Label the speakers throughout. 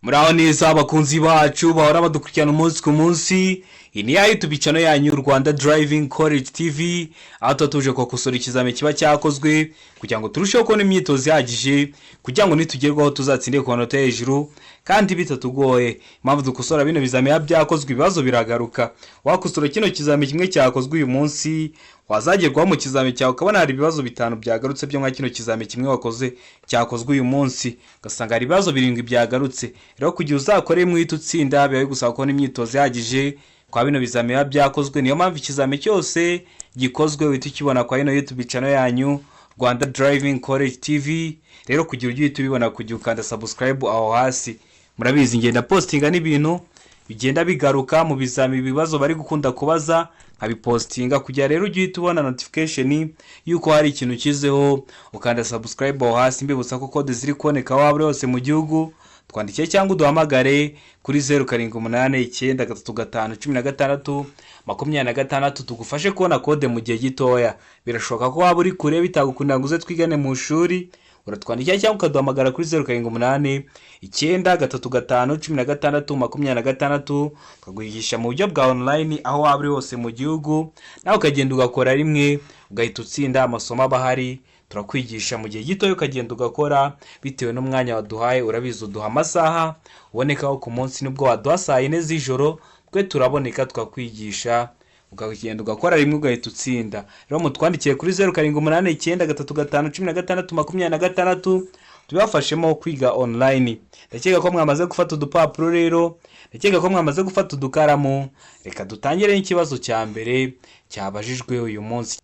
Speaker 1: Muraho neza, abakunzi bacu bahora badukurikirana umunsi ku munsi. Iyi ni ya YouTube channel yanyu, Rwanda Driving College TV, aho tuba tuje kubakosora ikizami kiba cyakozwe kugira ngo turusheho kubona imyitozo ihagije, kugira ngo nitugerwaho tuzatsinde ku manota hejuru kandi bitatugoye. Impamvu dukosora bino bizami biba byakozwe, ibibazo biragaruka. Wakosora kino kizami kimwe cyakozwe uyu munsi, wazagerwaho mu kizami cyawe ukabona hari ibibazo bitanu byagarutse byo nka kino kizami kimwe wakoze cyakozwe uyu munsi, ugasanga hari ibibazo birindwi byagarutse. Rero kugira uzakore uhita utsinda, biba bigusaba kubona imyitozo ihagije kwa bino bizami biba byakozwe. Niyo mpamvu ikizami cyose gikozwe uhita ukibona kwa ino YouTube channel yanyu, Rwanda Driving College TV. Rero kugira ujye uhita ubibona, kugira ukanda subscribe aho hasi. Murabizi, ngenda postinga n'ibintu bigenda bigaruka mu bizami, ibibazo bari gukunda kubaza nkabipostinga, kugira rero ujye uhita ubona notification y'uko hari ikintu ukizeho, ukanda subscribe aho hasi. Mbibutsa ko kode ziri kuboneka aho waba uri hose mu gihugu. Twandikiye cyangwa uduhamagare kuri 0789351626, tugufashe kubona kode mu gihe gitoya. Birashoboka ko waba uri kure, bitagukundira ngo uze twigane mu ishuri. Uratwandikira cyangwa ukaduhamagara kuri 0789351626, tukaguhigisha mu buryo bwa online aho waba uri hose mu gihugu, nawe ukagenda ugakora rimwe ugahita utsinda. Amasomo aba ahari, turakwigisha mu gihe gitoya ukagenda ugakora bitewe n'umwanya waduhaye. Urabizi, uduha amasaha ubonekaho ku munsi. Nubwo waduha saa 4 z'ijoro, twe turaboneka tukakwigisha, ukagenda ugakora rimwe ugahita utsinda. Rero mutwandikiye kuri 0789351626, tubafashemo kwiga online. Ndakeka ko mwamaze gufata udupapuro, rero ndakeka ko mwamaze gufata udukaramu. Reka dutangire n'ikibazo cya mbere cyabajijwe uyu munsi.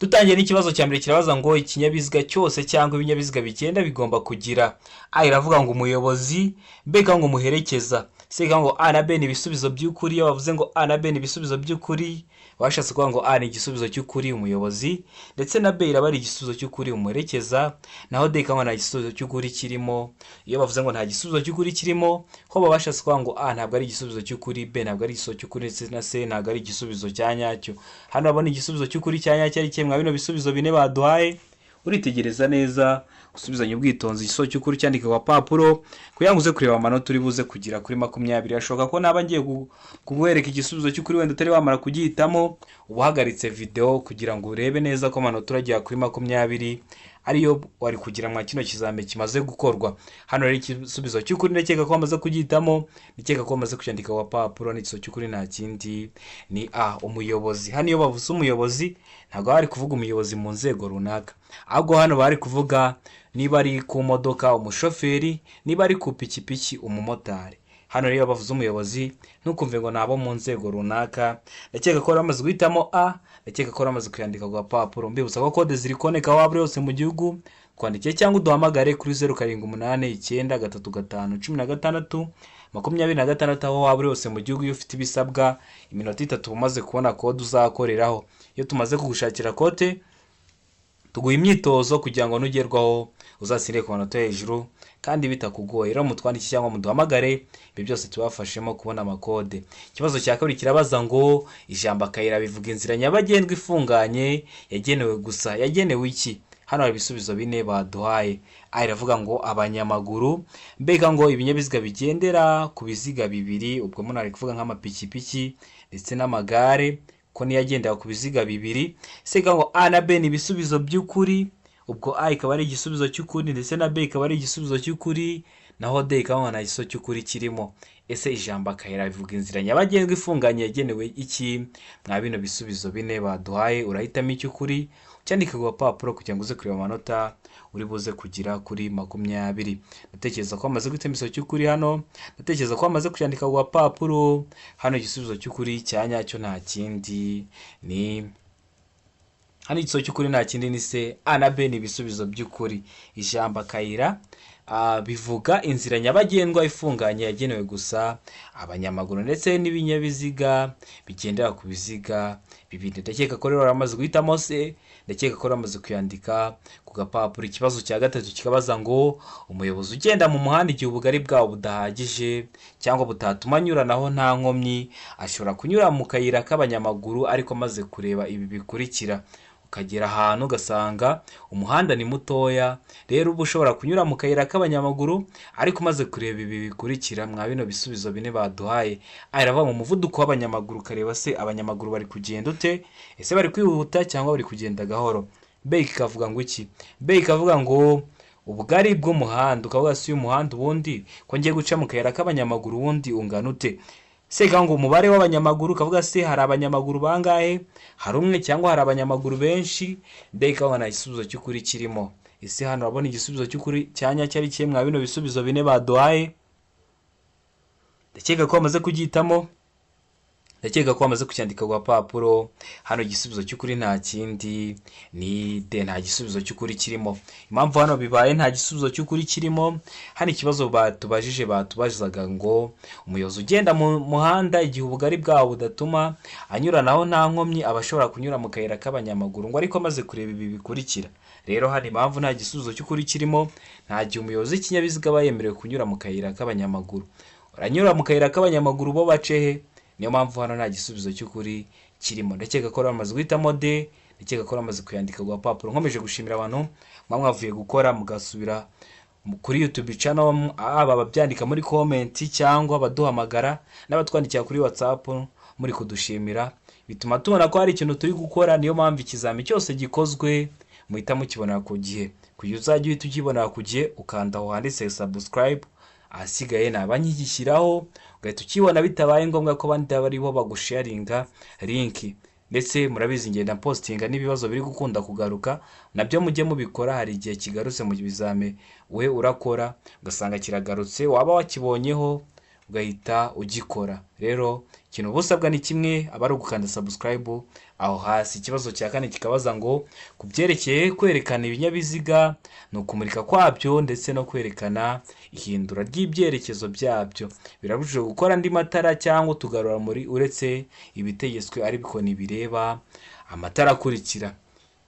Speaker 1: Dutangiye n'ikibazo cya mbere, kirabaza ngo: ikinyabiziga cyose cyangwa ibinyabiziga bigenda bigomba kugira: A iravuga ngo umuyobozi, B ikavuga ngo umuherekeza, C ikavuga ngo A na B ni ibisubizo by'ukuri. Iyo bavuze ngo A na B ni ibisubizo by'ukuri, bashatse kuvuga ngo A ni igisubizo cy'ukuri, umuyobozi, ndetse na B iraba ari igisubizo cy'ukuri, umuherekeza, naho D ikavuga ngo nta gisubizo cy'ukuri kirimo. Iyo bavuze ngo nta gisubizo cy'ukuri kirimo, ho baba bashatse kuvuga ngo A ntabwo ari igisubizo cy'ukuri, B ntabwo ari igisubizo cy'ukuri, ndetse na C ntabwo ari igisubizo cya nyacyo. Hano urabona igisubizo cy'ukuri cya nyacyo ari kimwe bino bisubizo bine baduhaye. Uritegereza neza, usubizanya ubwitonzi, igisubizo cy'ukuri cyandika ku gapapuro kugira ngo uze kureba amanota uri buze kugira kuri 20. Birashoboka ko naba ngiye kuguhereka igisubizo cy'ukuri wenda utari wamara kugihitamo, uba uhagaritse videwo kugira ngo urebe neza ko amanota uragera kuri 20 ariyo wari kugira mwa kino kizami kimaze gukorwa. Hano rero igisubizo cy'ukuri, ndakeka ko wamaze kugihitamo, ndakeka ko wamaze kucyandika ku gapapuro. N'igisubizo cy'ukuri nta kindi, ni A, umuyobozi. Hano iyo bavuze umuyobozi, ntabwo bari kuvuga umuyobozi mu nzego runaka, ahubwo hano bari kuvuga niba ari ku modoka umushoferi, niba ari ku pikipiki umumotari. Hano rero iyo bavuze umuyobozi, ntukumve ngo ni abo mu nzego runaka. Ndakeka ko bamaze guhitamo A, ndakeka ko bamaze kuyandika ku gapapuro. Mbibutsa ko kode ziri kuboneka aho waba uri hose mu gihugu. Twandikiye cyangwa uduhamagare kuri 0789351626 aho waba uri hose mu gihugu. Iyo ufite ibisabwa, iminota 3 uba umaze kubona kode uzakoreraho. Iyo tumaze kugushakira kode, tuguha imyitozo kugira ngo nugerwaho uzatsinde ku manota hejuru kandi bitakugoye. Rero mutwandike cyangwa muduhamagare, ibi byose tubafashemo kubona amakode. Ikibazo cya kabiri kirabaza ngo: ijambo akayira bivuga inzira nyabagendwa ifunganye yagenewe gusa. Yagenewe iki? Hano hari ibisubizo bine baduhaye. A iravuga ngo abanyamaguru, mbega ngo ibinyabiziga bigendera ku biziga bibiri, ubwo muno ari kuvuga nk'amapikipiki ndetse n'amagare, ko niyo agendera ku biziga bibiri. C ngo A na B ni ibisubizo by'ukuri, ubwo A ikaba ari igisubizo cy'ukuri ndetse na B ikaba ari igisubizo cy'ukuri, naho D ikaba nta gisubizo cy'ukuri kirimo. Ese ijambo akayira bivuga inzira nyabagendwa ifunganye yagenewe iki mwa bino bisubizo bine baduhaye? Urahitamo icy'ukuri, ucyandike ku gapapuro kugira ngo uze kureba amanota uri buze kugira kuri 20. Ndatekereza ko wamaze guhitamo igisubizo cy'ukuri hano, ndatekereza ko wamaze kucyandika ku gapapuro. Hano igisubizo cy'ukuri cya nyacyo nta kindi ni, hano igisubizo cy'ukuri nta kindi ni C. A na B ni ibisubizo by'ukuri. Ijambo akayira bivuga inzira nyabagendwa ifunganye yagenewe gusa abanyamaguru ndetse n'ibinyabiziga bigendera ku biziga bibiri. Ndakeka ko rero waramaze guhitamo C, ndakeka ko waramaze kuyandika ku gapapuro. Ikibazo cya gatatu kikabaza ngo: umuyobozi ugenda mu muhanda igihe ubugari bwawo budahagije cyangwa butatuma anyuranaho nta nkomyi, ashobora kunyura mu kayira k'abanyamaguru ariko amaze kureba ibi bikurikira. Ukagera ahantu ugasanga umuhanda ni mutoya, rero uba ushobora kunyura mu kayira k'abanyamaguru, ariko umaze kureba ibi bikurikira mwa bino bisubizo bine baduhaye. A iravuga ngo umuvuduko w'abanyamaguru, ukareba se abanyamaguru bari kugenda ute, ese bari kwihuta cyangwa bari kugenda gahoro? B ikavuga ngo iki? B ikavuga ngo ubugari bw'umuhanda, ukavuga se uyu muhanda ubundi ko ngiye guca mu kayira k'abanyamaguru ubundi ungana ute? C ikavuga ngo umubare w'abanyamaguru, ukavuga se hari abanyamaguru bangahe, hari umwe cyangwa hari abanyamaguru benshi? D ikavuga nta gisubizo cy'ukuri kirimo. Ese hano urabona igisubizo cy'ukuri cya nyacyo ari ikihe mwa bino bisubizo bine baduhaye? Ndakeka ko bamaze kugihitamo, ndakeka ko bamaze kucyandika ku gapapuro. Hano igisubizo cy'ukuri nta kindi ni D, nta gisubizo cy'ukuri kirimo. Impamvu hano bibaye nta gisubizo cy'ukuri kirimo, hano ikibazo batubajije, batubazaga ngo umuyobozi ugenda mu muhanda igihe ubugari bwawo budatuma anyuranaho nta nkomyi aba ashobora kunyura mu kayira k'abanyamaguru, ngo ariko amaze kureba ibi bikurikira. Rero hano impamvu nta gisubizo cy'ukuri kirimo, nta gihe umuyobozi w'ikinyabiziga aba yemerewe kunyura mu kayira k'abanyamaguru. Uranyura mu kayira k'abanyamaguru bo bace he? Niyo mpamvu hano nta gisubizo cy'ukuri kirimo. Ndakeka ko bamaze guhitamo D, ndakeka ko bamaze kuyandika ku gapapuro. Nkomeje gushimira abantu muba mwavuye gukora mugasubira kuri YouTube channel, aba ababyandika muri comment cyangwa abaduhamagara n'abatwandikira kuri WhatsApp muri kudushimira, bituma tubona ko hari ikintu turi gukora. Niyo mpamvu ikizami cyose gikozwe muhita mukibonera ku gihe. Kugira uzajye uhita ukibonera ku gihe, ukanda aho handitse subscribe, ahasigaye naba nkigishyiraho ugahita ukibona bitabaye ngombwa ko abandi bariho bagusharinga link. Ndetse murabizi ngenda postinga n'ibibazo biri gukunda kugaruka, nabyo mujye mubikora. Hari igihe kigarutse mu bizame, we urakora ugasanga kiragarutse, waba wakibonyeho ugahita ugikora. Rero ikintu uba usabwa ni kimwe, aba ari ugukanda subscribe aho hasi. Ikibazo cya kane kikabaza ngo ku byerekeye kwerekana ibinyabiziga ni ukumurika kwabyo ndetse no kwerekana ihindura ry'ibyerekezo byabyo, birabujijwe gukora andi matara cyangwa utugarurarumuri uretse ibitegetswe, ariko ntibireba amatara akurikira.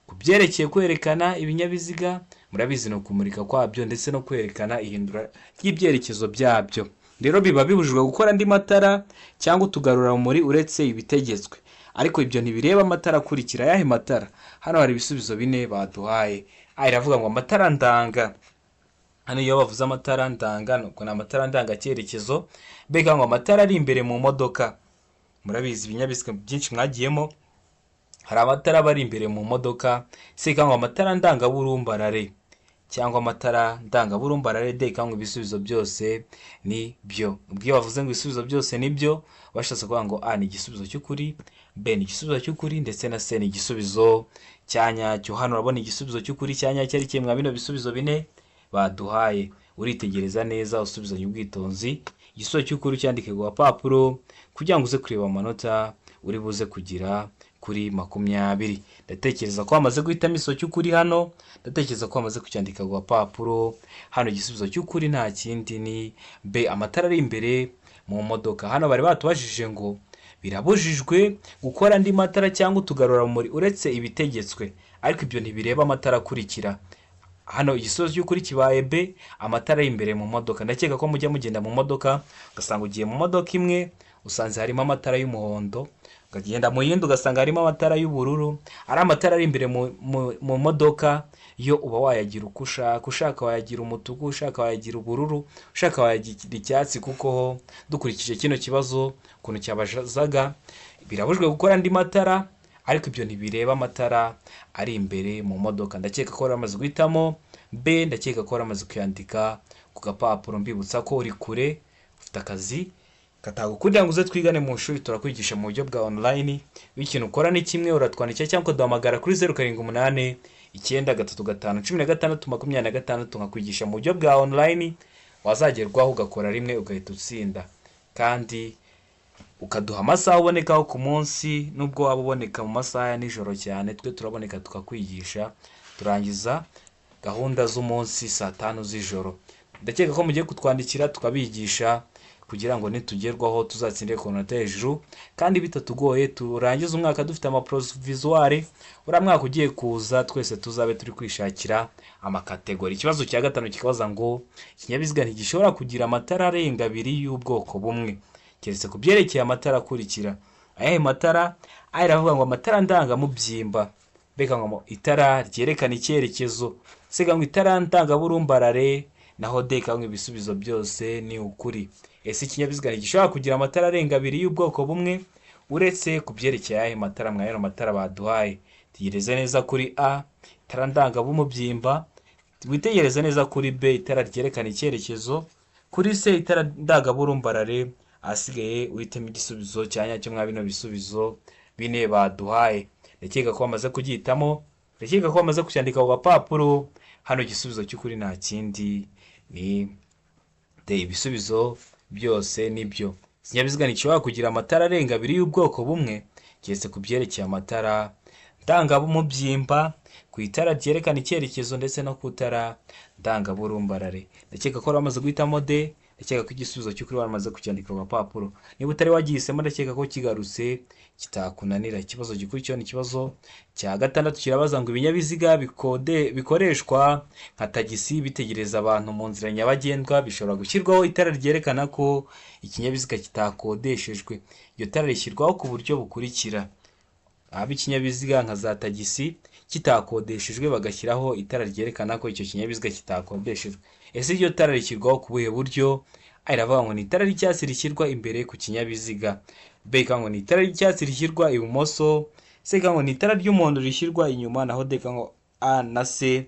Speaker 1: Ku byerekeye kwerekana ibinyabiziga, murabizi ni ukumurika kwabyo ndetse no kwerekana ihindura ry'ibyerekezo byabyo. Rero biba bibujijwe gukora andi matara cyangwa utugarurarumuri uretse ibitegetswe, ariko ibyo ntibireba amatara akurikira. Ayahe matara? Hano hari ibisubizo bine baduhaye. A iravuga ngo amatara ndanga. Hano iyo bavuze amatara ndanga, nuko ni amatara ndangacyerekezo. B ngo amatara ari imbere mu modoka. Murabizi ibinyabiziga byinshi mwagiyemo hari amatara aba ari imbere mu modoka. C ngo amatara ndangaburumbarare cyangwa amatara ndangaburumbarare. D ngo ibisubizo byose ni byo. Ubwo iyo bavuze ngo ibisubizo byose ni byo, bashatse kuvuga ngo A ni igisubizo cy'ukuri, B ni igisubizo cy'ukuri, ndetse na C ni igisubizo cya nyacyo. Hano urabona igisubizo cy'ukuri cya nyacyo ari kimwe mwa bino bisubizo bine baduhaye. Uritegereza neza, usubizanya ubwitonzi, igisubizo cy'ukuri cyandike ku gapapuro kugira ngo uze kureba amanota uri buze kugira kuri 20. Ndatekereza ko wamaze guhitamo igisubizo cy'ukuri hano, ndatekereza ko wamaze kucyandika ku gapapuro. Hano igisubizo cy'ukuri nta kindi ni B, amatara ari imbere mu modoka. Hano bari batubajije ngo birabujijwe gukora andi matara cyangwa utugarurarumuri uretse ibitegetswe, ariko ibyo ntibireba amatara akurikira. Hano igisubizo cy'ukuri kibaye B, amatara ari imbere mu modoka. Ndakeka ko mujya mugenda mu modoka ugasanga ugiye mu modoka imwe usanze harimo amatara y'umuhondo, ukagenda mu yindi ugasanga harimo amatara y'ubururu. Ari amatara ari imbere mu modoka yo uba wayagira uko ushaka. Ushaka wayagira umutuku, ushaka wayagira ubururu, ushaka wayagira icyatsi, kuko ho dukurikije kino kibazo ukuntu cyabazaga, birabujijwe gukora andi matara, ariko ibyo ntibireba amatara ari imbere mu modoka. Ndakeka ko wari guhitamo B, ndakeka ko wari kuyandika ku gapapuro. Mbibutsa ko uri kure, ufite akazi katagukundira ngo uze twigane mu ishuri, turakwigisha mu buryo bwa online. Ikintu ukora ni kimwe, uratwandikira cyangwa ukaduhamagara kuri 0789351626, nkakwigisha mu buryo bwa online. Wazagerwaho ugakora rimwe ugahita utsinda, kandi ukaduha amasaha ubonekaho ku munsi. Nubwo waba uboneka mu masaha ya nijoro cyane, twe turaboneka tukakwigisha. Turangiza gahunda z'umunsi saa 5 z'ijoro. Ndakeka ko mugiye kutwandikira tukabigisha kugira ngo nitugerwaho tuzatsinde ku manota hejuru kandi bitatugoye, turangize umwaka dufite amaprovisoire. Uriya mwaka ugiye kuza twese tuzabe turi kwishakira amakategori. Ikibazo cya gatanu kikabaza ngo ikinyabiziga ntigishobora kugira amatara arenga abiri y'ubwoko bumwe keretse ku byerekeye amatara akurikira. Ayahe matara? Aya iravuga ngo amatara ndangamubyimba. B ngo itara ryerekana icyerekezo, C ngo itara ndangaburumbarare, naho D ngo ibisubizo byose ni ukuri. Ese ikinyabiziga ntigishobora kugira amatara arenga abiri y'ubwoko bumwe uretse ku byerekeye ayahe matara mwa yano matara baduhaye? Tegereze neza kuri A, itara ndangabumubyimba, witegereze neza kuri B, itara ryerekana icyerekezo, kuri C, itara ndangaburumbarare, ahasigaye uhitemo igisubizo cya nyacyo mwa bino bisubizo bine baduhaye. Ndakeka ko bamaze kugihitamo, ndakeka ko bamaze kucyandika ku gapapuro. Hano igisubizo cy'ukuri nta kindi ni D, ibisubizo byose nibyo. Ikinyabiziga ntigishobora kugira amatara arenga abiri y'ubwoko bumwe keretse ku byerekeye amatara ndangabumubyimba, ku itara ryerekana icyerekezo ndetse no ku itara ndangaburumbarare. Ndakeka ko bamaze guhitamo D, ndakeka ko igisubizo cy'ukuri bamaze kucyandika ku gapapuro. Niba utari wagihisemo, ndakeka ko kigarutse kitakunanira. Ikibazo gikurikiyeho ni ikibazo cya gatandatu, kirabaza ngo ibinyabiziga bikoreshwa nka tagisi bitegereza abantu mu nzira nyabagendwa bishobora gushyirwaho itara ryerekana ko ikinyabiziga kitakodeshejwe. Iryo tara rishyirwaho ku buryo bukurikira: ahaba ikinyabiziga nka za tagisi kitakodeshejwe bagashyiraho itara ryerekana ko icyo kinyabiziga kitakodeshejwe. Ese iryo tara rishyirwaho ku buhe buryo? A iravuga ngo ni itara ry'icyatsi rishyirwa imbere ku kinyabiziga, B ikavuga ngo ni itara ry'icyatsi rishyirwa ibumoso, C ikavuga ngo ni itara ry'umuhondo rishyirwa inyuma, naho D ikavuga ngo A na C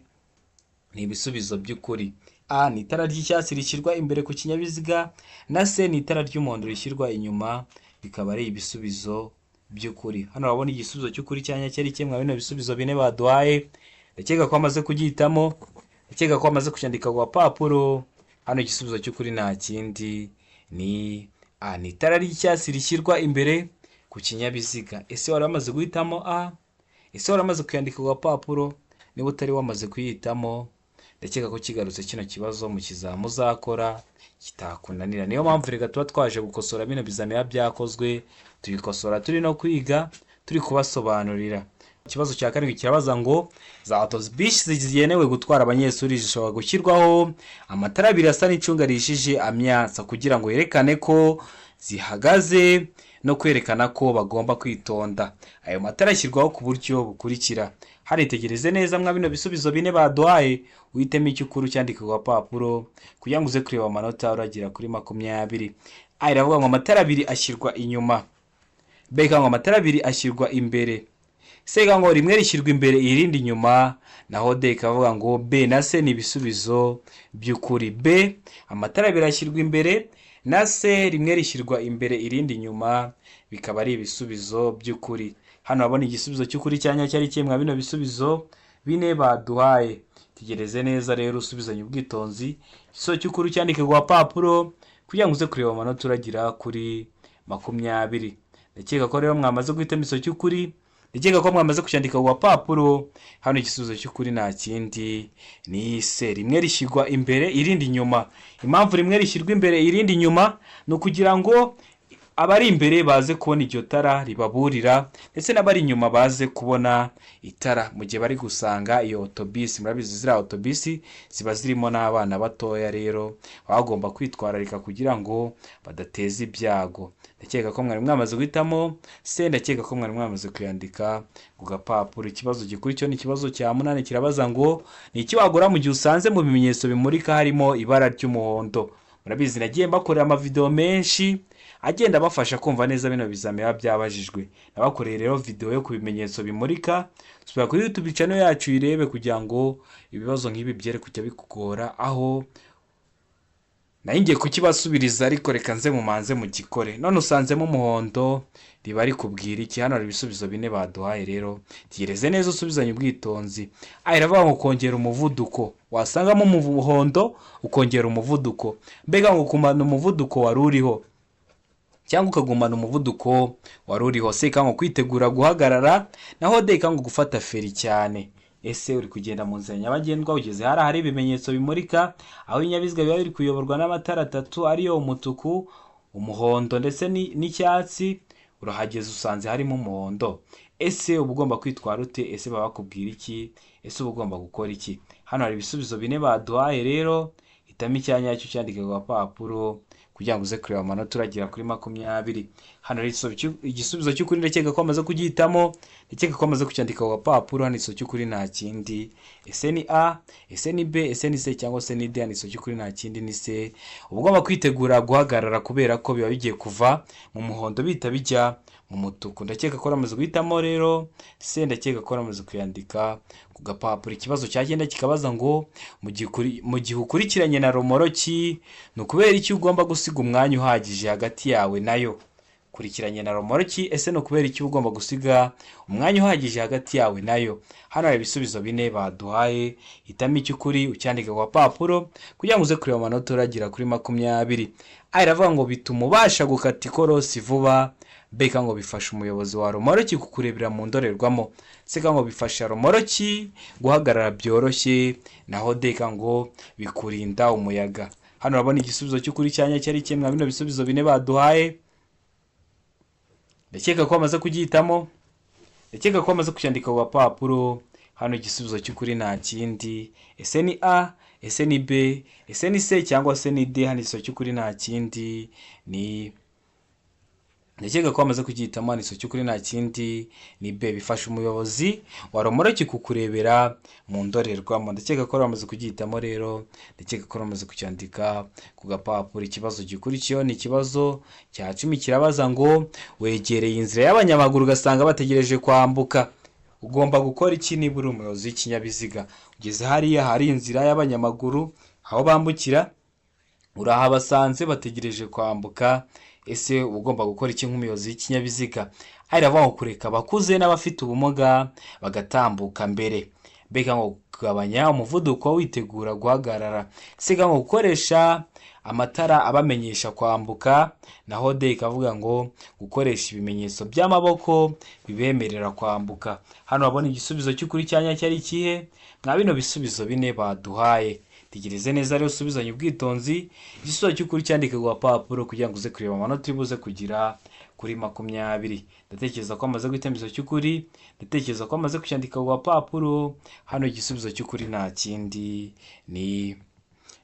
Speaker 1: ni ibisubizo by'ukuri. A ni itara ry'icyatsi rishyirwa imbere ku kinyabiziga, na C ni itara ry'umuhondo rishyirwa inyuma, bikaba ari ibisubizo by'ukuri. Hano urabona igisubizo cy'ukuri cya nyacyo ari kimwe bino bisubizo bine baduhaye. Ndakeka ko bamaze kugihitamo, ndakeka ko bamaze kucyandika ku gapapuro. Hano igisubizo cy'ukuri nta kindi ni A, ni itara ry'icyatsi rishyirwa imbere ku kinyabiziga. Ese wari wamaze guhitamo A? Ese wari wamaze kuyandika ku gapapuro? Niba utari wamaze kuyihitamo, ndakeka ko kigarutse kino kibazo mu kizamu uzakora kitakunanira. Niyo mpamvu reka tuba twaje gukosora bino bizami biba byakozwe, tubikosora turi no kwiga, turi kubasobanurira. Ikibazo cya karindwi kirabaza ngo za autobus zigenewe gutwara abanyeshuri zishobora gushyirwaho amatara abiri asa n'icunga rihishije amyatsa kugira ngo yerekane ko zihagaze no kwerekana ko bagomba kwitonda. Ayo matara ashyirwaho ku buryo bukurikira. Haritegereze neza mwa bino bisubizo bine baduhaye, uhitemo icyo ukora ucyandika ku gapapuro kugira ngo uze kureba amanota uragira kuri 20. A iravuga ngo amatara abiri ashyirwa inyuma, B ikavuga ngo amatara abiri ashyirwa imbere, C ikavuga ngo rimwe rishyirwa imbere irindi inyuma, naho D ikavuga ngo B na C ni ibisubizo by'ukuri. B, amatara abiri ashyirwa imbere, na C, rimwe rishyirwa imbere irindi inyuma, bikaba ari ibisubizo by'ukuri. Hano urabona igisubizo cy'ukuri cya nyacyo ari kimwe mwa bino bisubizo bine baduhaye. Tegereze neza rero usubizanye ubwitonzi igisubizo cy'ukuri cyandike ku gapapuro kugira ngo uze kureba amanota uragira kuri 20. Ndakeka ko rero mwamaze guhitamo igisubizo cy'ukuri, ndakeka ko mwamaze kucyandika ku gapapuro. Hano igisubizo cy'ukuri nta kindi ni C, rimwe rishyirwa imbere irindi inyuma. Impamvu rimwe rishyirwa imbere irindi inyuma ni ukugira ngo abari imbere baze kubona iryo tara ribaburira, ndetse n'abari inyuma baze kubona itara mu gihe bari gusanga iyo otobisi. Murabizi ziriya otobisi ziba zirimo n'abana batoya, rero baba bagomba kwitwararika kugira ngo badateza ibyago. Ndakeka ko mwari mwamaze guhitamo C, ndakeka ko mwari mwamaze kuyandika ku gapapuro. Ikibazo gikurikiyeho ni ikibazo cya munani, kirabaza ngo ni iki wagura mu gihe usanze mu bimenyetso bimurika harimo ibara ry'umuhondo? Murabizi nagiye mbakorera amavideo menshi agenda abafasha kumva neza bino bizami biba byabajijwe. Nabakoreye rero video yo ku bimenyetso bimurika, subira kuri YouTube channel yacu uyirebe kugira ngo ibibazo nk'ibi byere kujya bikugora. Aho nayo ngiye kukibasubiriza, ariko reka nze mumanze mugikore. None usanzemo umuhondo, riba rikubwira iki? Hano hari ibisubizo bine baduhaye rero, tegereze neza usubizanye ubwitonzi. A iravuga ngo kongera umuvuduko, wasangamo umuhondo ukongera umuvuduko, mbega ngo kumana umuvuduko wari uriho cyangwa ukagumana umuvuduko wari uriho. C ngo kwitegura guhagarara, naho D ngo gufata feri cyane. Ese uri kugenda mu nzira nyabagendwa, ugeze hari ahari ibimenyetso bimurika, aho ibinyabiziga biba biri kuyoborwa n'amatara atatu ariyo umutuku, umuhondo ndetse n'icyatsi, urahageze usanze harimo umuhondo. Ese uba ugomba kwitwara ute? Ese baba bakubwira iki? Ese uba ugomba gukora iki? Hano hari ibisubizo bine baduhaye rero, hitamo icya nyacyo cyandike ku gapapuro kugira ngo uze kureba amanota uragera kuri 20. Hano rero igisubizo cy'ukuri ndakeka ko amaze kugihitamo, ndakeka ko amaze kucyandika ku gapapuro. Hano igisubizo cy'ukuri nta kindi. Ese ni A, ese ni B, ese ni C cyangwa se ni D? Hano igisubizo cy'ukuri nta kindi, ni C. Uba ugomba kwitegura guhagarara kubera ko biba bigiye kuva mu muhondo bihita bijya mu mutuku. Ndakeka ko waramaze guhitamo rero C, ndakeka ko waramaze kuyandika ku gapapuro. Ikibazo cya cyenda kikabaza ngo mu gihe ukurikiranye na romoroki, ni ukubera iki ugomba gusiga umwanya uhagije hagati yawe nayo? Kurikiranye na romoroki, ese ni ukubera iki ugomba gusiga umwanya uhagije hagati yawe nayo? Hano hari ibisubizo bine baduhaye. Hitamo icy'ukuri ucyandika ku gapapuro kugira ngo uze kureba amanota uragira kuri 20. A iravuga ngo bituma ubasha gukata ikorosi vuba. B ngo bifasha umuyobozi wa romoroki kukurebera mu ndorerwamo. C ngo bifasha romoroki guhagarara byoroshye. Naho D ngo bikurinda umuyaga. Hano urabona igisubizo cy'ukuri cyanya cyari kimwe bino bisubizo bine baduhaye. Ndakeka ko bamaze kugihitamo, ndakeka ko bamaze kucyandika ku gapapuro. Hano igisubizo cy'ukuri nta kindi. Ese ni A, ese ni B, ese ni C cyangwa se ni D? Hano igisubizo cy'ukuri nta kindi ni, ndakeka ko bamaze kugihitamo. Hano igisubizo cy'ukuri nta kindi, ni B, bifasha umuyobozi wa romoroki kukurebera mu ndorerwamo. Ndakeka ko bamaze kugihitamo rero, ndakeka ko bamaze kucyandika ku gapapuro. Ikibazo gikurikiyeho ni ikibazo cya 10, kirabaza ngo wegereye inzira y'abanyamaguru ugasanga bategereje kwambuka, ugomba gukora iki niba uri umuyobozi w'ikinyabiziga? Ugeze hariya hari inzira y'abanyamaguru aho bambukira, urahabasanze bategereje kwambuka, ese uba ugomba gukora iki nk'umuyobozi w'ikinyabiziga? A iravuga ngo kureka abakuze n'abafite ubumuga bagatambuka mbere. B ngo kugabanya umuvuduko witegura guhagarara. C ngo gukoresha amatara abamenyesha kwambuka. Naho D ikavuga ngo gukoresha ibimenyetso by'amaboko bibemerera kwambuka. Hano urabona igisubizo cy'ukuri cya nyacyo ari ikihe mwa bino bisubizo bine baduhaye? Tegereze neza rero, usubizanye ubwitonzi igisubizo cy'ukuri cyandike ku gapapuro kugira ngo uze kureba amanota uri buze kugira kuri 20. Ndatekereza ko amaze guhitamo igisubizo cy'ukuri, ndatekereza ko amaze kucyandika ku gapapuro. Hano igisubizo cy'ukuri nta kindi,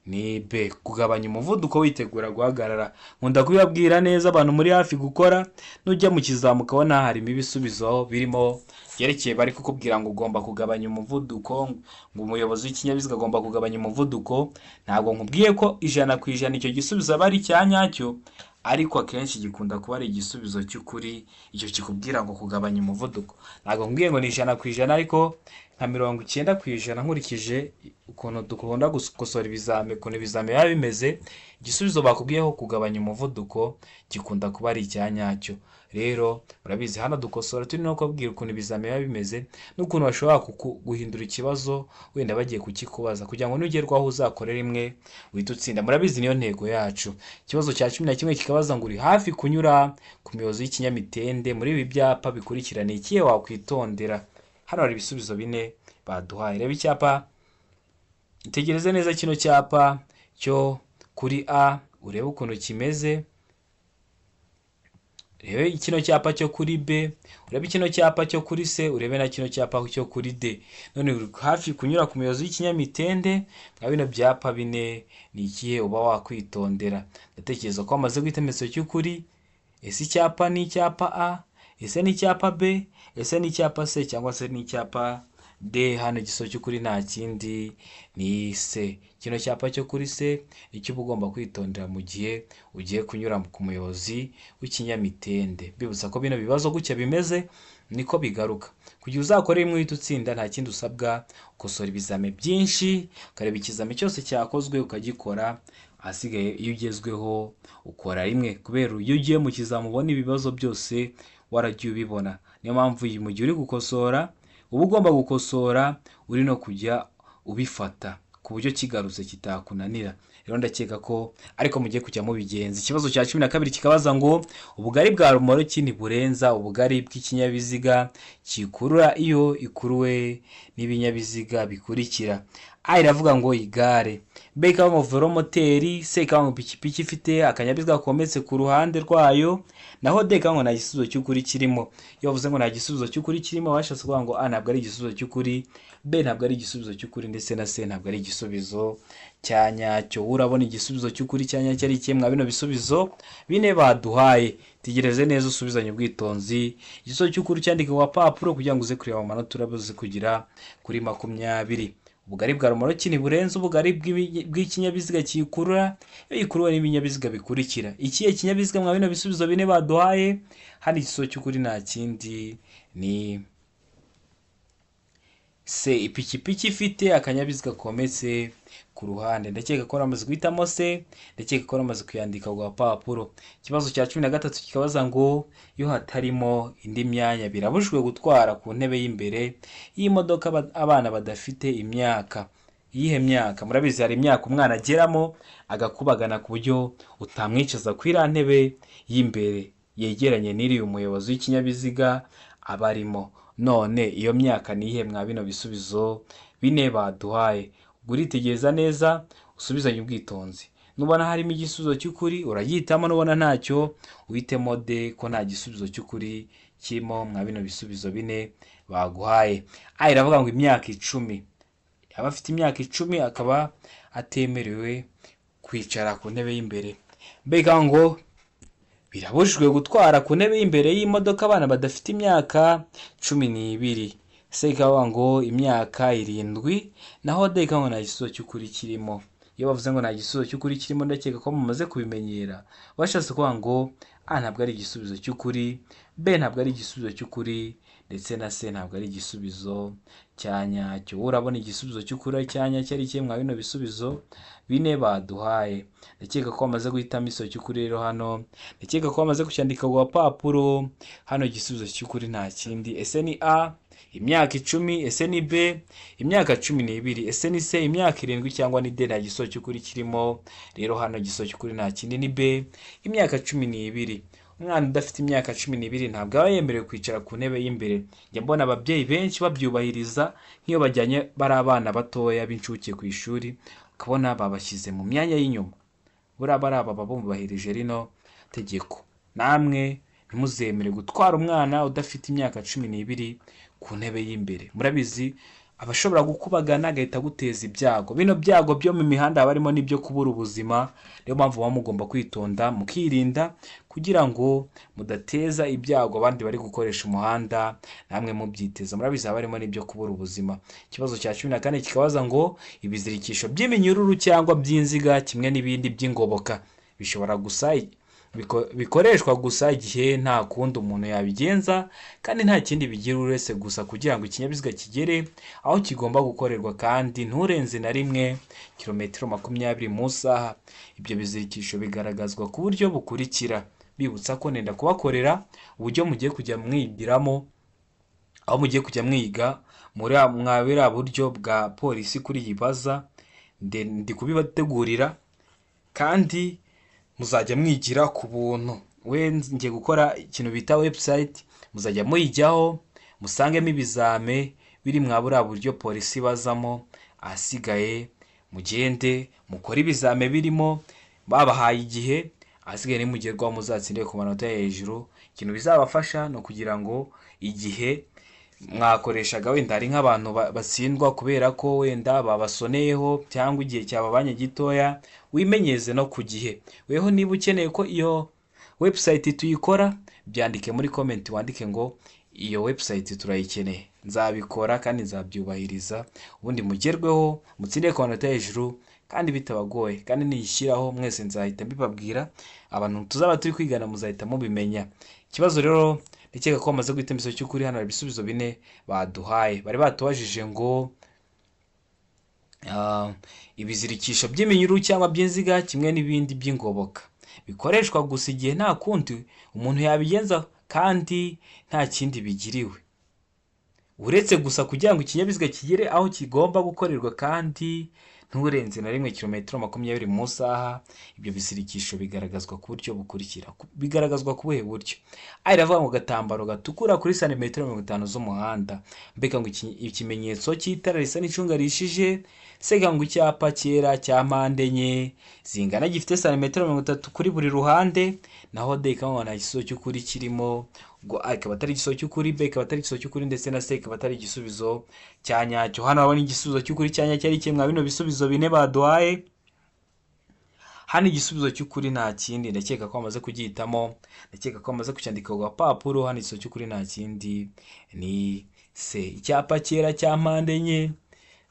Speaker 1: ni B, kugabanya umuvuduko witegura guhagarara. Nkunda kubibabwira neza abantu muri hafi gukora, nujya mu kizamu ukabona harimo ibisubizo birimo byerekeye bari kukubwira ngo ugomba kugabanya umuvuduko, ngo umuyobozi w'ikinyabiziga agomba kugabanya umuvuduko, ntabwo nkubwiye ko 100% icyo gisubizo aba ari icya nyacyo, ariko akenshi gikunda kuba ari igisubizo cy'ukuri icyo kikubwira ngo kugabanya umuvuduko. Ntabwo nkubwiye ngo ni 100%, ariko nka 90% nkurikije ukuntu dukunda gukosora ibizami, ukuntu ibizami biba bimeze, igisubizo bakubwiyeho kugabanya umuvuduko gikunda kuba ari icya nyacyo. Rero murabizi, hano dukosora turi no kubabwira ukuntu ibizami biba bimeze n'ukuntu bashobora guhindura ikibazo wenda bagiye kukikubaza kugira ngo nugerwaho uzakore rimwe uhite utsinda. Murabizi, niyo ntego yacu. Ikibazo cya 11 kikabaza ngo uri hafi kunyura ku muyobozi w'ikinyamitende, muri ibi byapa bikurikira ni ikihe wakwitondera? Hano hari ibisubizo bine baduhaye. Reba icyapa, itegereze neza kino cyapa cyo kuri A urebe ukuntu kimeze, urebe kino cyapa cyo kuri B, urebe kino cyapa cyo kuri C, urebe na kino cyapa cyo kuri D. None uri hafi kunyura ku muyobozi w'ikinyamitende, mwa bino byapa bine ni ikihe uba wakwitondera? Ndatekereza ko wamaze guhitamo igisubizo cy'ukuri. Ese icyapa ni icyapa A, ese ni icyapa B, ese ni icyapa C cyangwa se ni icyapa D? Hano igisubizo cy'ukuri nta kindi, ni C. Kino cyapa cyo kuri C nicyo uba ugomba kwitondera mu gihe ugiye kunyura ku muyobozi w'ikinyamitende. Mbibutsa ko bino bibazo gutya bimeze niko bigaruka. Kugira uzakore rimwe uhite utsinda, nta kindi usabwa, ukosora ibizame byinshi, ukareba ikizami cyose cyakozwe ukagikora, ahasigaye iyo ugezweho ukora rimwe, kubera iyo ugiye mu kizami ubona ibibazo byose waragiye ubibona. Niyo mpamvu mu gihe uri gukosora uba ugomba gukosora uri no kujya ubifata ku buryo kigarutse kitakunanira. Rero ndakeka ko ariko mugiye kujya mubigenza. Ikibazo cya 12 kikabaza ngo ubugari bwa romoroki ntiburenza ubugari bw'ikinyabiziga kikurura iyo ikuruwe n'ibinyabiziga bikurikira. A iravuga ngo igare, B ikavuga ngo velomoteri, C ikavuga ngo ipikipiki ifite akanyabiziga kometse ku ruhande rwayo, naho D ikavuga ngo nta gisubizo cy'ukuri kirimo. Iyo bavuze ngo nta gisubizo cy'ukuri kirimo, bashatse kuvuga ngo A ntabwo ari igisubizo cy'ukuri, B ntabwo ari igisubizo cy'ukuri, ndetse na C ntabwo ari igisubizo cya nyacyo. Urabona igisubizo cy'ukuri cya nyacyo ari ikihe mwa bino bisubizo bine baduhaye? Tegereze neza, usubizanye ubwitonzi. Igisubizo cy'ukuri cyandike ku gapapuro kugira ngo uze kureba amanota urabuze kugira kuri 20. Ubugari bwa romoroki ntiburenze ubugari bw'ikinyabiziga kiyikurura iyo gikuruwe n'ibinyabiziga bikurikira. Ikihe kinyabiziga mwa bino bisubizo bine baduhaye? Hano igisubizo cy'ukuri nta kindi ni C, ipikipiki ifite akanyabiziga kometse ku ruhande. Ndakeka ko bamaze guhitamo C, ndakeka ko bamaze kuyandika ku gapapuro. Ikibazo cya 13 kikabaza ngo iyo hatarimo indi myanya birabujijwe gutwara ku ntebe y'imbere y'imodoka abana badafite imyaka. Iyihe myaka? Murabizi hari imyaka umwana ageramo agakubagana ku buryo utamwicaza ku iriya ntebe y'imbere yegeranye n'iriya umuyobozi w'ikinyabiziga aba arimo. None iyo myaka ni iyihe mwa bino bisubizo bine baduhaye? Ubwo uritegereza neza, usubizanye ubwitonzi. Nubona harimo igisubizo cy'ukuri uragihitamo, nubona ntacyo uhitemo D, ko nta gisubizo cy'ukuri kirimo mwa bino bisubizo bine baguhaye. A iravuga ngo imyaka 10, yaba afite imyaka 10 akaba atemerewe kwicara ku ntebe y'imbere. B ikavuga ngo birabujijwe gutwara ku ntebe y'imbere y'imodoka abana badafite imyaka 12. C ikavuga ngo imyaka 7, naho D ikavuga ngo nta gisubizo cy'ukuri kirimo. Iyo bavuze ngo nta gisubizo cy'ukuri kirimo, ndakeka ko mumaze kubimenyera, bashatse kuvuga ngo A ntabwo ari igisubizo cy'ukuri, B ntabwo ari igisubizo cy'ukuri, ndetse na C ntabwo ari igisubizo cya nyacyo. Urabona igisubizo cy'ukuri cya nyacyo ari ikihe mwa bino bisubizo bine baduhaye? Ndakeka ko bamaze guhitamo igisubizo cy'ukuri rero hano, ndakeka ko bamaze kucyandika ku gapapuro. Hano igisubizo cy'ukuri nta kindi. Ese ni A imyaka 10? Ese ni B imyaka 12? Ese ni C imyaka 7? Cyangwa ni D nta gisubizo cy'ukuri kirimo? Rero hano igisubizo cy'ukuri nta kindi ni B, imyaka 12. Umwana udafite imyaka 12 ntabwo aba yemerewe kwicara ku ntebe y'imbere. Njya mbona ababyeyi benshi babyubahiriza, nk'iyo bajyanye bari abana batoya b'incuke ku ishuri, ukabona babashyize mu myanya y'inyuma. Buriya bari baba bubahirije rino tegeko. Namwe ntimuzemere gutwara umwana udafite imyaka 12 ku ntebe y'imbere. Murabizi aba ashobora gukubagana agahita aguteza ibyago. Bino byago byo mu mihanda haba harimo n'ibyo kubura ubuzima, niyo mpamvu muba mugomba kwitonda mukirinda kugira ngo mudateza ibyago abandi bari gukoresha umuhanda namwe mubyiteza. Murabizi haba harimo n'ibyo kubura ubuzima. Ikibazo cya 14 kikabaza ngo ibizirikisho by'iminyururu cyangwa by'inziga kimwe n'ibindi by'ingoboka bishobora gusa bikoreshwa gusa igihe nta kundi umuntu yabigenza kandi nta kindi bigira uretse gusa kugira ngo ikinyabiziga kigere aho kigomba gukorerwa kandi nturenze na rimwe kilometero 20 mu isaha. Ibyo bizirikisho bigaragazwa ku buryo bukurikira. Bibutsa ko nenda kubakorera uburyo mugiye kujya mwigiramo, aho mugiye kujya mwiga muri mwa buriya buryo bwa polisi kuri iyi baza, ndi kubibategurira kandi muzajya mwigira ku buntu. We ngiye gukora ikintu bita website, muzajya muyijyaho musangemo ibizame biri mwa buriya buryo polisi bazamo, ahasigaye mugende mukore ibizame birimo babahaye igihe, ahasigaye nimugerwaho muzatsinde ku manota yo hejuru. Ikintu bizabafasha ni ukugira ngo igihe mwakoreshaga, wenda hari nk'abantu batsindwa kubera ko wenda babasoneyeho cyangwa igihe cyababanye gitoya, wimenyeze no ku gihe. Weho niba ukeneye ko iyo website tuyikora, byandike muri comment, wandike ngo iyo website turayikeneye. Nzabikora kandi nzabyubahiriza, ubundi mugerweho mutsinde ku manota hejuru kandi bitabagoye. Kandi niyishyiraho mwese nzahita mbibabwira, abantu tuzaba turi kwigana muzahita mubimenya. Ikibazo rero ndakeka ko bamaze guhitamo igisubizo cy'ukuri. Hano hari ibisubizo bine baduhaye. Bari batubajije ngo ibizirikisho by'iminyururu cyangwa by'inziga kimwe n'ibindi by'ingoboka bikoreshwa gusa igihe nta kundi umuntu yabigenza kandi nta kindi bigiriwe uretse gusa kugira ngo ikinyabiziga kigere aho kigomba gukorerwa kandi nturenze na rimwe kilometero 20 mu isaha. nturenze na rimwe kilometero 20 mu isaha. Ibyo bizirikisho bigaragazwa ku buryo bukurikira. Bigaragazwa ku buhe buryo? A iravuga ngo agatambaro gatukura kuri santimetero 50 z'umuhanda, mbega ngo ikimenyetso cy'itara risa n'icunga rihishije, C ngo icyapa cyera cya mpande enye zingana gifite santimetero 30 kuri buri ruhande, naho D ikaba nta gisubizo cy'ukuri kirimo. Ubwo A ikaba atari igisubizo cy'ukuri, B ikaba atari igisubizo cy'ukuri, ndetse na C ikaba atari igisubizo cya nyacyo. Hano urabona igisubizo cy'ukuri cya nyacyo ari kimwe bino bisubizo bine baduhaye. Hano igisubizo cy'ukuri nta kindi, ndakeka ko bamaze kugihitamo, ndakeka ko bamaze kucyandika ku gapapuro. Hano igisubizo cy'ukuri nta kindi ni C, icyapa cyera cya mpande enye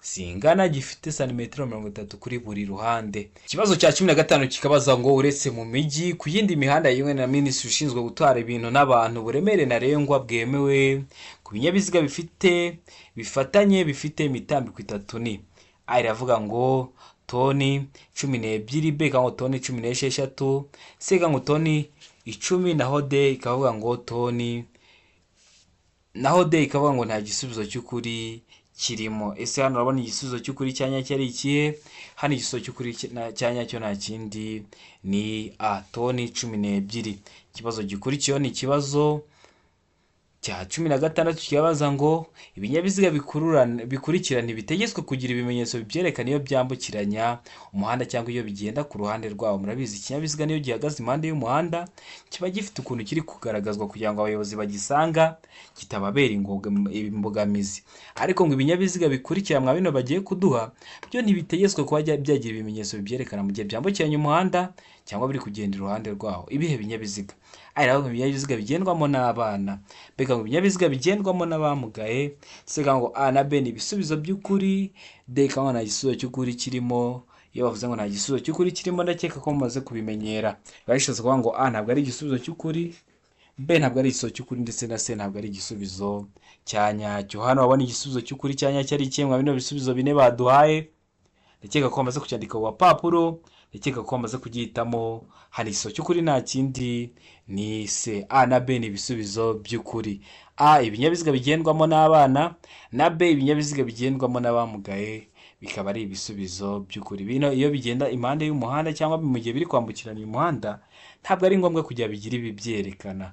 Speaker 1: zingana gifite santimetero 30 kuri buri ruhande. Ikibazo cya 15 kikabaza ngo uretse mu mijyi, ku yindi mihanda yemewe na minisitiri ushinzwe gutwara ibintu n'abantu, uburemere ntarengwa bwemewe ku binyabiziga bifite bifatanye bifite imitambiko itatu ni: A iravuga ngo toni 12, B ikavuga ngo toni 16, C ikavuga ngo toni 10, naho D ikavuga ngo toni, naho D ikavuga ngo nta gisubizo cy'ukuri kirimo. Ese hano urabona igisubizo cy'ukuri cya nyacyo ari ikihe? Hano igisubizo cy'ukuri cya nyacyo nta kindi ni A, toni 12. Ikibazo gikurikiyeho ni ikibazo cya 16 kibabaza ngo ibinyabiziga bikurikirana ntibitegetswe kugira ibimenyetso bibyerekana iyo byambukiranya umuhanda cyangwa iyo bigenda ku ruhande rwawo. Murabizi, ikinyabiziga niyo gihagaze impande y'umuhanda kiba gifite ukuntu kiri kugaragazwa kugira ngo abayobozi bagisanga kitababera imbogamizi. Ariko ngo ibinyabiziga bikurikira mwa bino bagiye kuduha byo ntibitegetswe kuba byagira ibimenyetso bibyerekana mu gihe byambukiranya umuhanda cyangwa biri kugenda iruhande rwawo. Ibihe binyabiziga? Ari ngo ibinyabiziga bigendwamo n'abana, mbega ngo ibinyabiziga bigendwamo n'abamugaye, C ngo A na B ni ibisubizo by'ukuri, D ikaba nta gisubizo cy'ukuri kirimo. Iyo bavuze ngo nta gisubizo cy'ukuri kirimo, ndakeka ko mumaze kubimenyera, biba bishatse kuvuga ngo A ntabwo ari igisubizo cy'ukuri, B ntabwo ari igisubizo cy'ukuri, ndetse na C ntabwo ari igisubizo cya nyacyo. Hano wabona igisubizo cy'ukuri cya nyacyo ari ikihe mwa bino bisubizo bine baduhaye? Ndakeka ko bamaze kucyandika ku gapapuro, ndakeka ko bamaze kugihitamo. Hari igisubizo cy'ukuri nta kindi ni C. A na B ni ibisubizo by'ukuri. A ibinyabiziga bigendwamo n'abana, na B ibinyabiziga bigendwamo n'abamugaye, bikaba ari ibisubizo by'ukuri. Bino iyo bigenda impande y'umuhanda cyangwa mu gihe biri kwambukiranya umuhanda, ntabwo ari ngombwa kugira bigire ibibyerekana,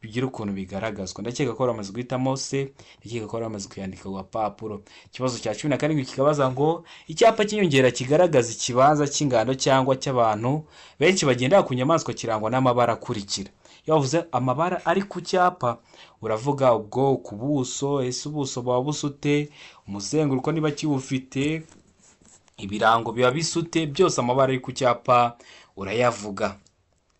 Speaker 1: bigira ukuntu bigaragazwa. Ndakeka ko bamaze guhitamo C, ndakeka ko bamaze kuyandika ku gapapuro. Ikibazo cya 17 kikabaza ngo icyapa cy'inyongera kigaragaza ikibanza cy'ingando cyangwa cy'abantu benshi bagendera ku nyamaswa kirangwa n'amabara akurikira. Iyo bavuze amabara ari ku cyapa, uravuga ubwoko, ubuso, ese ubuso buba busa ute, umuzenguruko niba kiwufite, ibirango biba bisa ute, byose amabara ari ku cyapa urayavuga.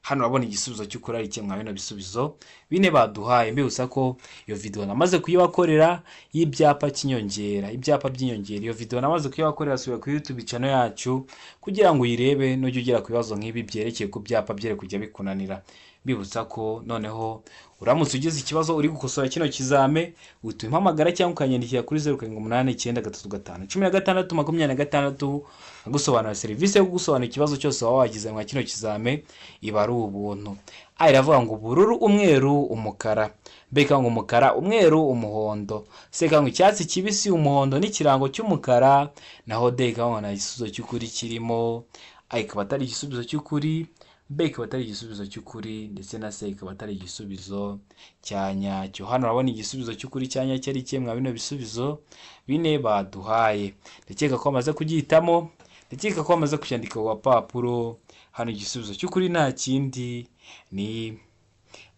Speaker 1: Hano urabona igisubizo cy'ukuri ari kimwe bino bisubizo bine baduhaye. Mbibutsa ko iyo video namaze kuyibakorera y'ibyapa cy'inyongera, ibyapa by'inyongera. Iyo video namaze kuyibakorera, subira kuri YouTube channel yacu kugira ngo uyirebe, nujya ugera ku bibazo nk'ibi byerekeye ku byapa byere kujya bikunanira. Mbibutsa ko noneho uramutse ugize ikibazo uri gukosora kino kizame, uhita umpamagara cyangwa ukanyandikira kuri 0789351626, nkagusobanurira. Serivisi yo kugusobanurira ikibazo cyose waba wagize mwa kino kizame iba ari ubuntu. A iravuga ngo ubururu, umweru, umukara, B ikavuga ngo umukara, umweru, umuhondo, C ikavuga ngo icyatsi kibisi, umuhondo n'ikirango cy'umukara, naho D ikavuga ngo nta gisubizo cy'ukuri kirimo. A ikaba atari igisubizo cy'ukuri, B ikaba atari igisubizo cy'ukuri, ndetse na C ikaba atari igisubizo cya nyacyo. Hano urabona igisubizo cy'ukuri cya nyacyo ari ikihe mwa bino bisubizo bine baduhaye? Ndakeka ko bamaze kugihitamo, ndakeka ko bamaze kucyandika ku gapapuro. Hano igisubizo cy'ukuri nta kindi ni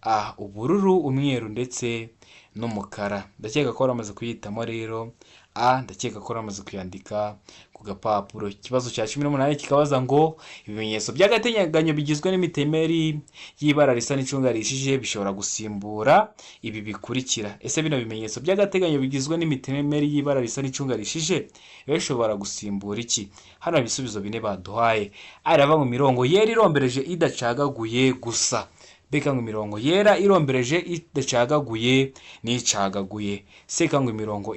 Speaker 1: A, ubururu, umweru ndetse n'umukara. Ndakeka ko bamaze kuyihitamo rero A, ndakeka ko bamaze kuyandika ku gapapuro. Ikibazo cya 18 kikabaza ngo ibimenyetso by'agateganyo bigizwe n'imitemeri y'ibara risa n'icunga rihishije bishobora gusimbura ibi bikurikira. Ese bino bimenyetso by'agateganyo bigizwe n'imitemeri y'ibara risa n'icunga rihishije biba bishobora gusimbura iki? Hano hari ibisubizo bine baduhaye. A irava mu mirongo yera irombereje idacagaguye gusa, B ngo imirongo yera irombereje idacagaguye n'icagaguye, C ngo imirongo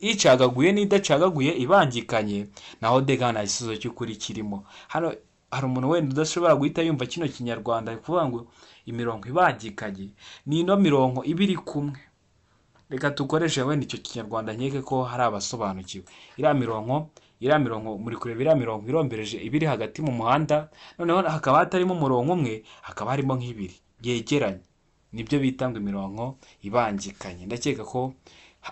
Speaker 1: icagaguye n'idacagaguye ibangikanye, naho D nta gisubizo cy'ukuri kirimo. Hano hari umuntu wenda udashobora guhita yumva kino kinyarwanda, kuvuga ngo imirongo ibangikanye ni ino mirongo iba iri kumwe. Reka dukoreshe wenda icyo kinyarwanda, nkeke ko hari abasobanukiwe. Iriya mirongo Iriya mirongo muri kureba, iriya mirongo irombereje iba iri hagati mu muhanda, noneho hakaba hatarimo umurongo umwe, hakaba harimo nk'ibiri yegeranye, nibyo bita ngo imirongo ibangikanye. Ndakeka ko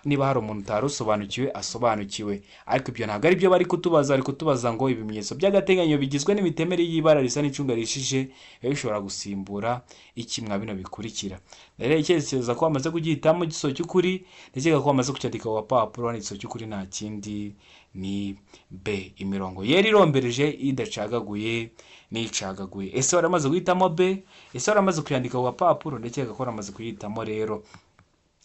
Speaker 1: niba hari umuntu utari usobanukiwe asobanukiwe, ariko ibyo ntabwo ari byo bari kutubaza. Bari kutubaza ngo ibimenyetso by'agateganyo bigizwe n'imitemeri y'ibara risa n'icunga rihishije biba bishobora gusimbura iki mwa bino bikurikira. Ndatekereza ko wamaze kugihitamo igisubizo cy'ukuri, ndakeka ko wamaze kucyandika ku gapapuro. Hano igisubizo cy'ukuri nta kindi ni B, imirongo yera irombereje idacagaguye n'icagaguye. Ese waramaze guhitamo B? Ese waramaze kuyandika ku gapapuro? Ndakeka ko waramaze kuyihitamo. Rero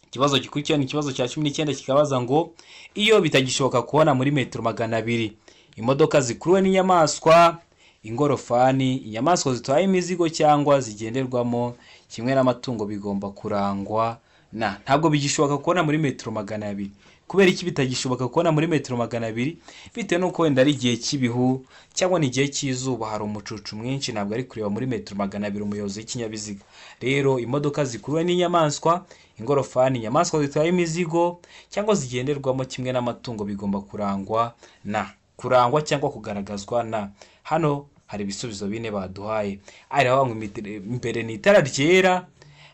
Speaker 1: ikibazo gikurikira ni ikibazo cya 19, kikabaza ngo iyo bitagishoboka kubona muri metero 200 imodoka zikuruwe n'inyamaswa, ingorofani, inyamaswa zitwaye imizigo cyangwa zigenderwamo kimwe n'amatungo bigomba kurangwa na. Ntabwo bigishoboka kubona muri metero 200. Kubera iki bitagishoboka kubona muri metero 200? Bitewe n'uko wenda ari igihe cy'ibihu cyangwa ni igihe cy'izuba, hari umucucu mwinshi, ntabwo ari kureba muri metero 200 umuyobozi w'ikinyabiziga. Rero imodoka zikuruwe n'inyamaswa, ingorofani, inyamaswa zitwaye imizigo cyangwa zigenderwamo kimwe n'amatungo bigomba kurangwa na, kurangwa cyangwa kugaragazwa na. Hano hari ibisubizo bine baduhaye. A iravuga ngo imbere ni itara ryera,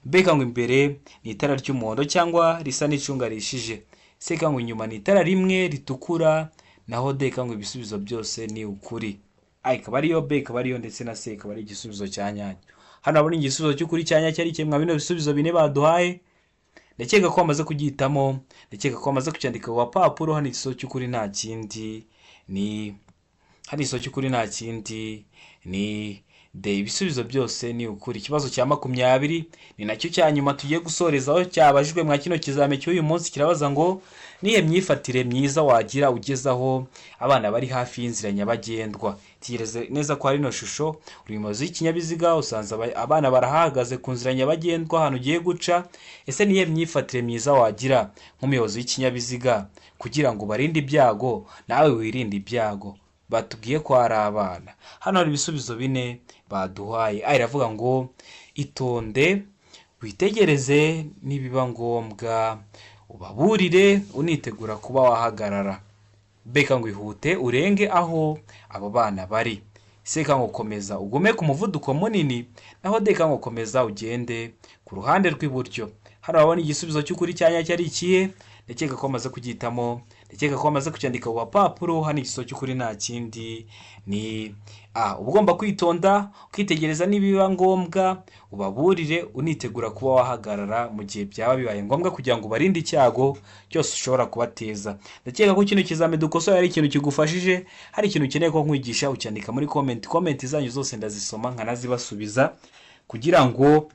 Speaker 1: B ngo imbere ni itara ry'umuhondo cyangwa risa n'icunga rihishije, C ngo inyuma ni itara rimwe ritukura, naho D ngo ibisubizo byose ni ukuri. A ikaba ariyo, B ikaba ariyo, ndetse na C ikaba ari igisubizo cya nyacyo. Hano urabona igisubizo cy'ukuri cya nyacyo ari kimwe bino bisubizo bine baduhaye. Ndakeka ko wamaze kugihitamo, ndakeka ko wamaze kucyandika ku gapapuro. Hano igisubizo cy'ukuri nta kindi ni, hano igisubizo cy'ukuri nta kindi ni D, ibisubizo byose ni ukuri. Ikibazo cya 20 ni nacyo cya nyuma tugiye gusorezaho cyabajijwe mwa kino kizame cy'uyu munsi, kirabaza ngo nihe myifatire myiza wagira ugeze aho abana bari hafi y'inzira nyabagendwa? Tegereze neza ko hari ino shusho, uri umuyobozi w'ikinyabiziga, usanze abana barahagaze ku nzira nyabagendwa ahantu ugiye guca. Ese nihe myifatire myiza wagira nk'umuyobozi w'ikinyabiziga kugira ngo ubarinde ibyago nawe wirinde ibyago? Batubwiye ko ari abana. Hano hari ibisubizo bine baduhaye. A iravuga ngo itonde, witegereze, nibiba ngombwa ubaburire unitegura kuba wahagarara. B ngo ihute urenge aho abo bana bari. C ngo komeza ugume ku muvuduko munini, naho D ngo komeza ugende ku ruhande rw'iburyo. Hano urabona igisubizo cy'ukuri cya nyacyo ari ikihe? Ndakeka ko wamaze kugihitamo, ndakeka ko wamaze kucyandika ku gapapuro. Hano igisubizo cy'ukuri nta kindi ni A. Uba ugomba kwitonda, ukitegereza, nibiba ngombwa ubaburire unitegura kuba wahagarara mu gihe byaba bibaye ngombwa kugira ngo ubarinde icyago cyose ushobora kubateza. Ndakeka ko kino kizami dukosoye ari ikintu kigufashije. Hari ikintu ukeneye ko nkwigisha, ucyandika muri comment. Comment zanyu zose ndazisoma nkanazibasubiza kugira ngo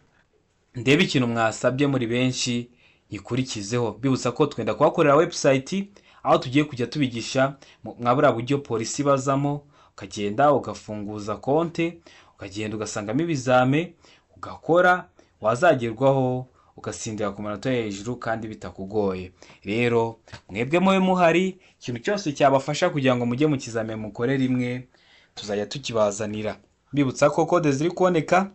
Speaker 1: ndebe ikintu mwasabye muri benshi nyikurikizeho. Bibutsa ko twenda kuhakorera website aho tugiye kujya tubigisha mwa buriya buryo polisi bazamo, ukagenda ugafunguza konte, ukagenda ugasangamo ibizame ugakora, wazagerwaho ugasindira ku manota yo hejuru kandi bitakugoye. Rero mwebwe mube muhari, ikintu cyose cyabafasha kugira ngo mujye mu kizame mukore rimwe tuzajya tukibazanira. Mbibutsa ko code ziri kuboneka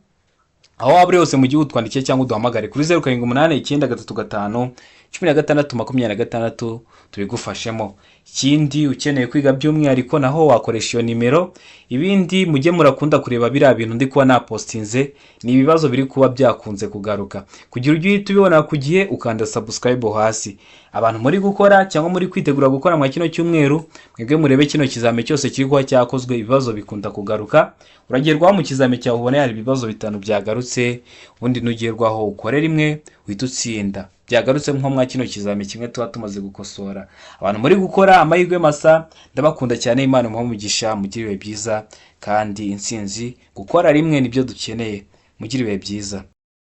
Speaker 1: aho waba uri hose mu gihugu, twandikiye cyangwa uduhamagare kuri 0789351626 tubigufashemo. Ikindi, ukeneye kwiga by'umwihariko naho wakoresha iyo nimero. Ibindi, mujye murakunda kureba biriya bintu ndi kuba napostinze, ni ibibazo biri kuba byakunze kugaruka. Kugira ujye uhita ubibona ku gihe, ukanda subscribe hasi. Abantu muri gukora cyangwa muri kwitegura gukora mwa kino cyumweru, mwebwe murebe kino kizame cyose kiri kuba cyakozwe, ibibazo bikunda kugaruka. Uragerwaho mu kizame cyawe ubone hari ibibazo bitanu byagarutse, ubundi nugerwaho ukore rimwe uhita utsinda. Byagarutse nko mwa kino kizame kimwe tuba tumaze gukosora. Abantu muri gukora, amahirwe masa, ndabakunda cyane. Imana imuhe umugisha, mugire ibihe byiza kandi intsinzi. Gukora rimwe nibyo dukeneye. Mugire ibihe byiza.